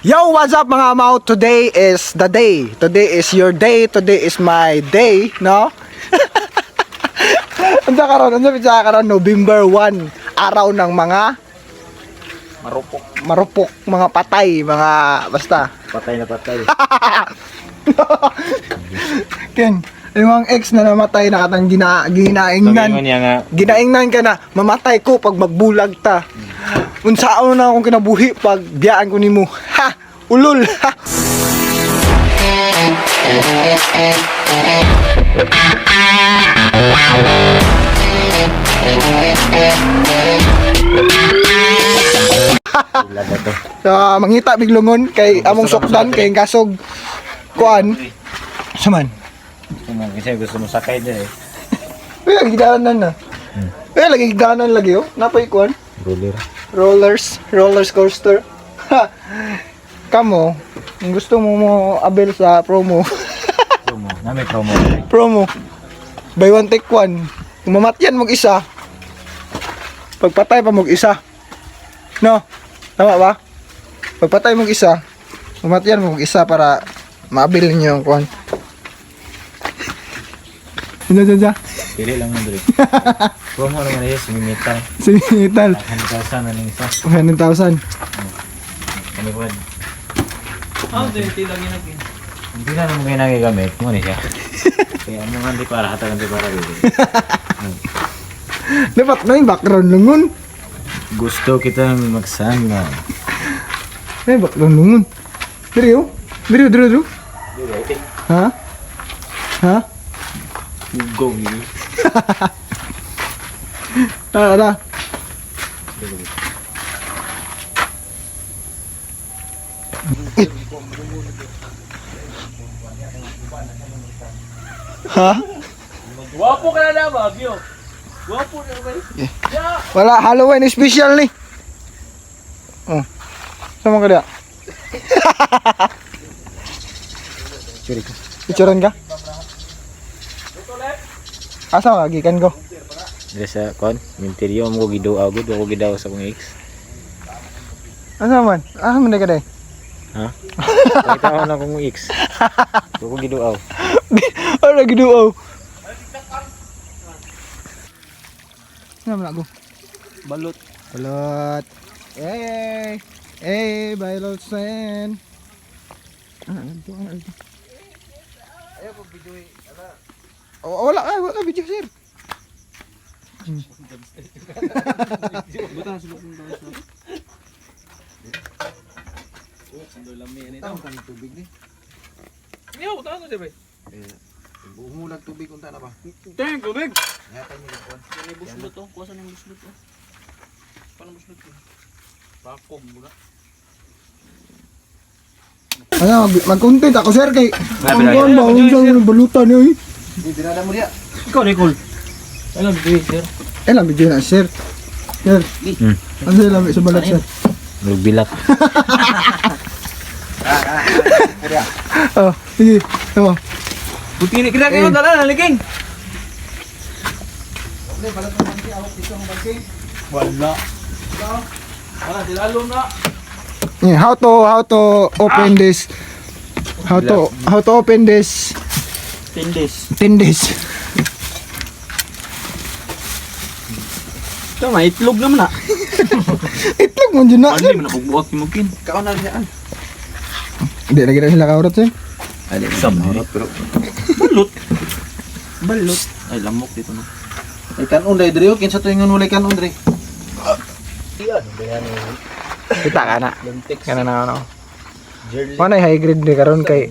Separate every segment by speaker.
Speaker 1: Yo, what's up, mga amaw? Today is the day. Today is your day. Today is my day, no? Unsa karon? Unsa pizza karon? November 1, araw ng mga
Speaker 2: Marupok.
Speaker 1: Marupok, mga patay, mga basta.
Speaker 2: Patay na patay.
Speaker 1: Ken, yung mga ex na namatay na katang ginaingnan.
Speaker 2: Sabi niya nga,
Speaker 1: Ginaingnan ka na, mamatay ko pag magbulag ta. Unsaon na akong kinabuhi pag biyaan ko nimo. Ha! Ulol! Ha!
Speaker 2: Wala ba to?
Speaker 1: So, mangita biglungon kay among sukdan kay kasog kuan. Saman.
Speaker 2: Gusto mo, kasi gusto mo sakay din eh.
Speaker 1: Uy, lagi daanan na. Uy, lagi daanan lagi oh. Napay kuan.
Speaker 2: Roller.
Speaker 1: Rollers coaster. Ha. Kamo, kung gusto mo mo abel sa promo.
Speaker 2: Promo. Na may promo.
Speaker 1: Promo. Buy one take one. Kung mamatyan mong isa, pagpatay pa mong isa. No? Tama ba? Pagpatay mong isa, mamatyan mong isa para maabil ninyo ang kuan. Diyan, diyan, diyan.
Speaker 2: Pili lang mo dre. Promo naman eh, sumimital.
Speaker 1: Sinital.
Speaker 2: 100,000 na ning isa.
Speaker 1: 100,000.
Speaker 2: Ano ba? Hindi na naman kayo nagigamit. Mo ni siya. Kaya mo nga di para, hatagan di para dito.
Speaker 1: Dapat na yung background lungon.
Speaker 2: Gusto kita magsama.
Speaker 1: May background lungon. Diri oh. Diri, diri, diri. Ha? Ha?
Speaker 2: Go ni.
Speaker 1: Tara, tara. Ha?
Speaker 3: Wapo ka na lang, Bagyo. Wapo na ba?
Speaker 1: Wala, Halloween special ni. Oh. Sama ka diya? Picturean ka? Asa ka gikan ko?
Speaker 2: Dire sa kon, minteryo mo ko giduaw gud, ako gidaw sa akong ex.
Speaker 1: Asa man? Asa man ka day?
Speaker 2: Ha? Pakita ko na akong ex. Ako giduaw.
Speaker 1: Ano giduaw? Ano man ako?
Speaker 3: Balot.
Speaker 1: Balot. Hey! Hey, balot sen. Ah, ito, ano ito? Ayaw ko video eh. Oh, wala ka video, sir.
Speaker 3: Buta na sulok ng dawas na.
Speaker 4: Tawag kami tubig ni.
Speaker 3: Hindi ako, buta na siya,
Speaker 4: Umulag tubig unta na ba?
Speaker 3: Teng, tubig!
Speaker 4: Yatay mo lang kuan.
Speaker 3: May buslot oh. Kuha ng buslot oh. Paano buslot oh? Bakog mo na.
Speaker 1: Ano, mag-content ako, sir, kay ang kuan ba, ang sa ng balutan niyo eh.
Speaker 4: Di dinada mo diya.
Speaker 3: Ikaw, Nicole. Ano, video, sir?
Speaker 1: Eh, lang video na, sir. Sir. Ano sir, lami sa balot, sir?
Speaker 2: Magbilak.
Speaker 1: Oh, sige. Oh.
Speaker 3: Buti ni kira kayo, tala, naliging! Wala. Wala, silalo na.
Speaker 1: Yeah, how to open this, how to open this
Speaker 3: Tindis.
Speaker 1: Tindis.
Speaker 3: Ito, may itlog naman ah.
Speaker 1: Itlog mo dyan na.
Speaker 3: Ano, mo na kugbuhat ni Mukin.
Speaker 4: Kaon na diya.
Speaker 1: Hindi lagi na sila kaurot, sir.
Speaker 4: Ay, di man. Pero
Speaker 3: Balot. Balot. Ay, lamok dito no.
Speaker 4: ay kanon dai dre kinsa to ingon walay kanon dre.
Speaker 1: Kita ka na. Kana na ano. Mo na high grade ni karon kay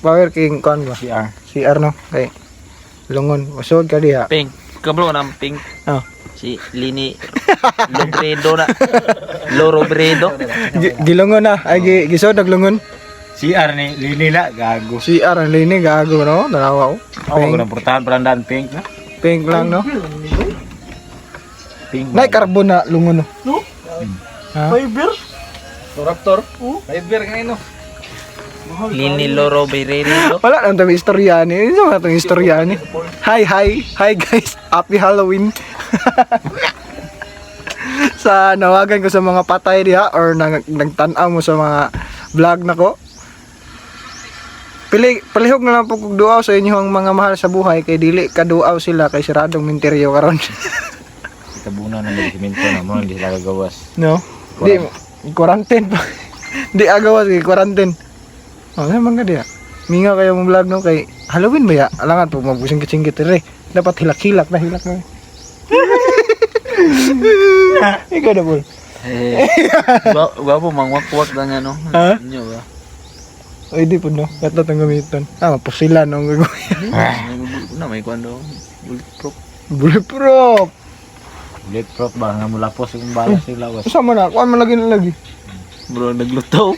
Speaker 1: Power King kon ba?
Speaker 2: CR.
Speaker 1: CR no kay lungon usod ka diha.
Speaker 3: Pink. Kablo na pink.
Speaker 1: Oh.
Speaker 3: Si Lini Lobredo na. Lorobredo.
Speaker 1: Gilungon na ay gisod og lungon.
Speaker 2: CR ni Linila gago.
Speaker 1: CR ang lini gago no. Tanawa ko.
Speaker 2: Ako
Speaker 1: Pink,
Speaker 2: ko na portahan palandan pink na.
Speaker 1: pink lang no.
Speaker 2: Pink.
Speaker 1: Nay carbon na lungon no.
Speaker 3: No?
Speaker 1: Ha?
Speaker 3: Fiber?
Speaker 4: Raptor. Fiber kanino.
Speaker 3: Lini Lorobredo.
Speaker 1: Wala nang tami istorya ni. Ano mga itong istorya ni? Hi, hi. Hi guys. Happy Halloween. Sa nawagan ko sa mga patay diha or nagtan-aw mo sa mga vlog nako. Pili palihog na lang po kog duaw sa inyong mga mahal sa buhay kay dili kaduaw sila kay siradong minteryo karon.
Speaker 2: Itabunan na ng simento na mo hindi sila gagawas.
Speaker 1: No? Di quarantine pa. Di agawas kay quarantine. Oh, naman ka diha. Mingaw kayo mong vlog no kay Halloween ba ya? Alangan po magbusing-singgit dire. Dapat hilak-hilak na hilak na. Ikaw na, Paul.
Speaker 3: Eh, gwapo mangwakwak na niya no.
Speaker 1: Ha?
Speaker 3: Inyo ba?
Speaker 1: Ay, di po no. Kato itong gamiton. Ah, mapusila no ang gagawin.
Speaker 3: Na may kuan do. Bulletproof.
Speaker 1: Bulletproof!
Speaker 2: Bulletproof ba nga mula po sa bala sa lawas.
Speaker 1: Saan mo na? Kuan mo lagi na lagi.
Speaker 3: Bro, nagluto.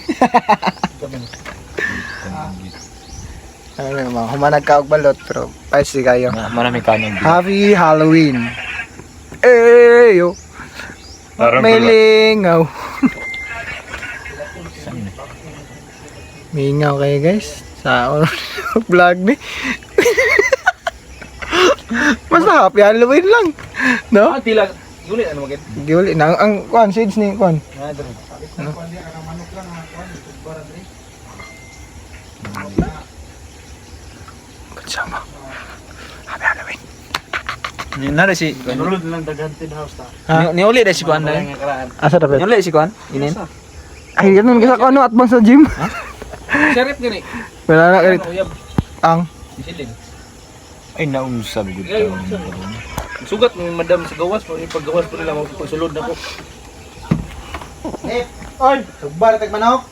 Speaker 1: Ano yung mga humanag ka og balot pero paisi kayo.
Speaker 2: Marami kanin.
Speaker 1: Happy Halloween! Eyo! May lingaw. Mingaw kayo guys sa vlog ni. Basta happy Halloween lang. No?
Speaker 3: Ah, tila. Yuli ano magid?
Speaker 1: Giuli na ang kuan seeds ni kuan.
Speaker 3: Ano?
Speaker 1: Kasama. Happy Halloween.
Speaker 3: Ni nare si
Speaker 4: Nulod lang daghantin house ta.
Speaker 1: Ha?
Speaker 3: Ni uli si kuan dai.
Speaker 1: Asa dapat?
Speaker 3: Ni uli si kuan. Inin.
Speaker 1: Ay, ganun kasi ako ano atbang sa gym.
Speaker 3: Sheriff gani.
Speaker 1: Wala na
Speaker 3: Ano
Speaker 1: kayo.
Speaker 3: uyab?
Speaker 1: Ang
Speaker 3: Silin.
Speaker 2: Ay naunsa gud
Speaker 3: Ay, Sugat mo madam sa gawas mo ipaggawas po nila mo pagsulod na ko.
Speaker 4: Eh, oy, tugbar tag manok.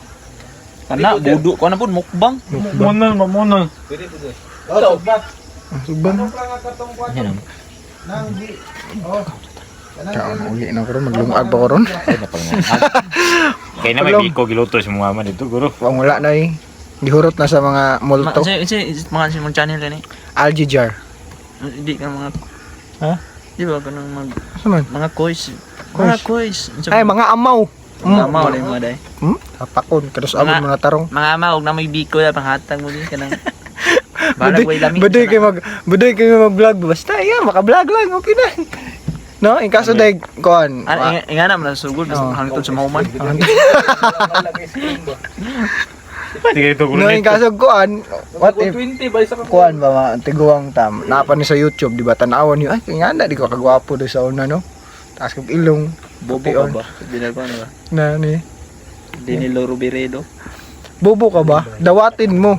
Speaker 3: Kana budo ko na pud mukbang.
Speaker 2: Monol mamonol.
Speaker 3: Pwede po sir.
Speaker 4: Oh, tugbar.
Speaker 1: Ang sugbang.
Speaker 4: Manok lang ang katong kuan.
Speaker 2: Yan ang.
Speaker 4: Nang di. Oh. Kanang
Speaker 1: Kaon uli na ko ron maglungag pa ko ron.
Speaker 2: Ay na pala. Kaya na may biko giluto sa mga mama dito guro.
Speaker 1: Wang wala na eh. Gihurot na sa mga multo.
Speaker 3: Kasi mga si mong channel gani.
Speaker 1: Algae jar.
Speaker 3: Hindi ka mga
Speaker 1: Ha?
Speaker 3: Di ba kanang mag
Speaker 1: Asa man?
Speaker 3: mga kois.
Speaker 1: Kois.
Speaker 3: Mga kois.
Speaker 1: Ay, mga amaw.
Speaker 3: Mga amaw lang mga day.
Speaker 1: Tapakon. Kados abot mga tarong.
Speaker 3: Mga amaw og na may biko na panghatag mo din kanang Balag way lami.
Speaker 1: Budoy kayo mag-vlog. Basta, yeah, maka-vlog lang. Okay na. No? In kaso day, kuan.
Speaker 3: Ano nga naman sa sugod
Speaker 1: Oo.
Speaker 3: hangtod sa mahuman.
Speaker 2: Sige ito
Speaker 1: No, in kaso kuan, what if
Speaker 3: 20 ba isa ka
Speaker 1: kuan ba mga tiguang tam napa ni sa YouTube, di ba tan-awon niyo, ay nga na di ko kagwapo do sa una no. Taas kog ilong,
Speaker 3: Bobo ka ba? Binalba na ba?
Speaker 1: Na ni.
Speaker 3: Danilo Rubiredo.
Speaker 1: Bobo ka ba? Dawatin mo.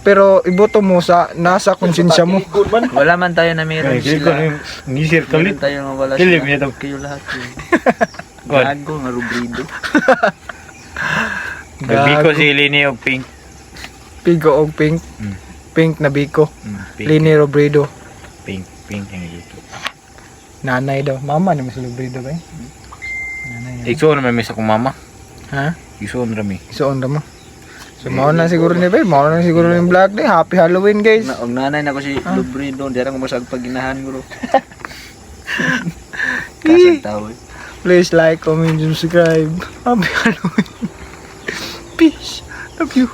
Speaker 1: Pero iboto mo sa nasa konsensya mo.
Speaker 3: Wala man tayo na meron sila.
Speaker 2: Ngisir
Speaker 3: Meron tayo nga wala
Speaker 2: Dili,
Speaker 3: sila.
Speaker 2: meron.
Speaker 3: Kayo lahat yun.
Speaker 2: Kuan.
Speaker 3: Gago nga Rubrido.
Speaker 2: Biko si Lini og pink.
Speaker 1: Pigo og pink. Pink na biko.
Speaker 2: Pink.
Speaker 1: Lini Robredo.
Speaker 2: Pink, pink ang giluto.
Speaker 1: Nanay daw. Mama naman si Robredo ba eh? Nanay.
Speaker 2: Igsuon naman mi sa akong mama.
Speaker 1: Ha?
Speaker 2: Igsuon ra mi.
Speaker 1: Isuon ra mo. So mao na siguro ni bay, mao na siguro yung vlog ni. Happy Halloween guys.
Speaker 3: Na, og nanay na ko si Rubrido, di ra ko masag paginahan guro. Kasag tao eh.
Speaker 1: Please like, comment, and subscribe. Happy Halloween. Peace. Love you.